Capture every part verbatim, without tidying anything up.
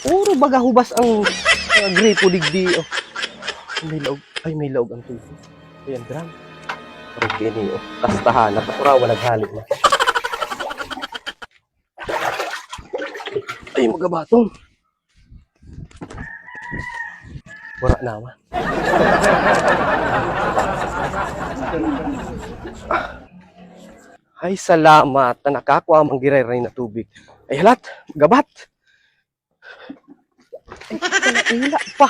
Puro baga hubas ang mga gripo digdi, oh. May laog. Ay, may laog ang tubig. Ayan, drum. Okay ni, oh. Kastahan, nakaturawa, naghali na. Ay, magabaton. Wala naman. Ay, salamat na nakakua man giraray na tubig. Ay, halat, gabat. Ay, wala pa.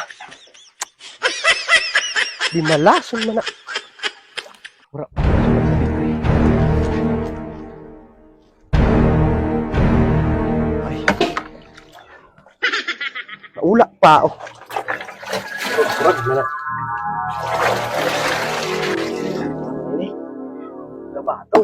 Di malason man na. Wala. Ay. Naula pa, oh. Wag na na. Ini. Gabato.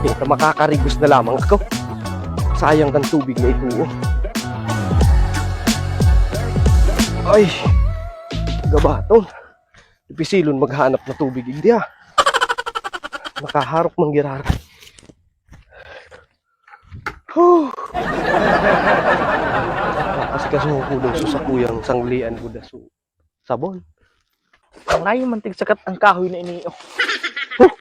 Ito, makakarigos na lamang ako. Sayang kan tubig na ito, oh. Ay, gabaton. Dipisilon maghanap na tubig, igdi, ah. Makaharok man giraray. Huh. Asikasuho ko daw sa sakuyang sanglian ko da su-, sabon. Ang layo man tigsakat ang kahoy na ini, oh. Huh.